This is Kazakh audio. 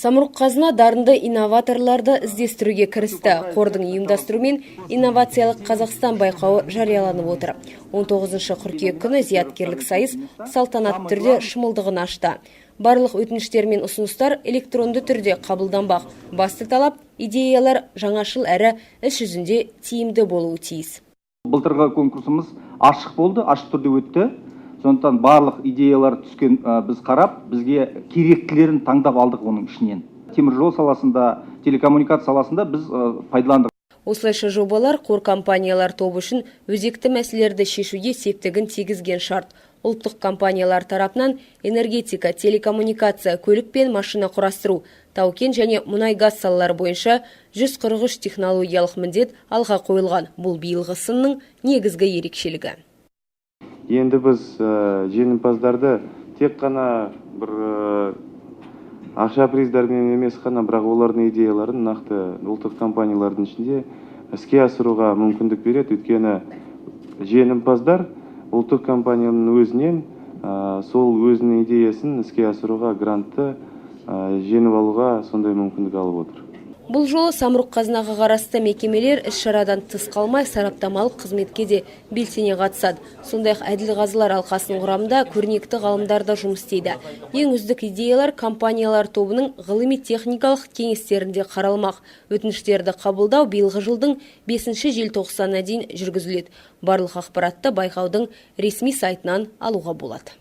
Самұрық Қазына дарынды инноваторларды іздестіруге кірісті. Қордың ұйымдастыруымен «Инновациялық Қазақстан» байқауы жарияланып отыр. 19 қыркүйек күні зияткерлік сайыс салтанатты түрде шымылдығын ашты. Барлық өтініштер мен ұсыныстар электронды түрде қабылданбақ. Басты талап: идеялар жаңашыл әрі іс жүзінде тиімді болуы тиіс. Былтырғы конкурсымыз ашық болды, ашық түрде өтті. Сондықтан барлық идеялар түскен, біз қарап, бізге керектілерін таңдап алдық. Оның ішінен теміржол саласында, телекоммуникация саласында біз пайдаландық. Осылайша, жобалар қор компаниялар тобы үшін өзекті мәселелерді шешуге септігін тигізген шарт. Ұлттық компаниялар тарапынан энергетика, телекоммуникация, көлік пен машина құрастыру, тау-кен және мұнай-газ салалары бойынша 143 технологиялық міндет алға қойылған. Бұл биылғы сынның негізгі ерекшелігі. Енді біз жеңімпаздарды тек қана бір ақша приздармен емес қана, бірақ олардың идеяларын нақты ұлттық компаниялардың ішінде іске асыруға мүмкіндік береді. Өйткені жеңімпаздар ұлттық компанияның өзінен сол өзінің идеясын іске асыруға грантты жеңіп алуға сондай мүмкіндік алып отыр. Бұл жолы Самұрық Қазынаға қарасты мекемелер іс-шарадан тыс қалмай, сараптамалық қызметке де белсене қатысады. Сондай-ақ әділқазылар алқасының құрамында көрнекті ғалымдар да жұмыс істейді. Ең үздік идеялар компаниялар тобының ғылыми-техникалық кеңестерінде қаралмақ. Өтініштерді қабылдау биылғы жылдың 5 желтоқсанына дейін жүргізіледі. Барлық ақпаратты байқаудың ресми сайтынан алуға болады.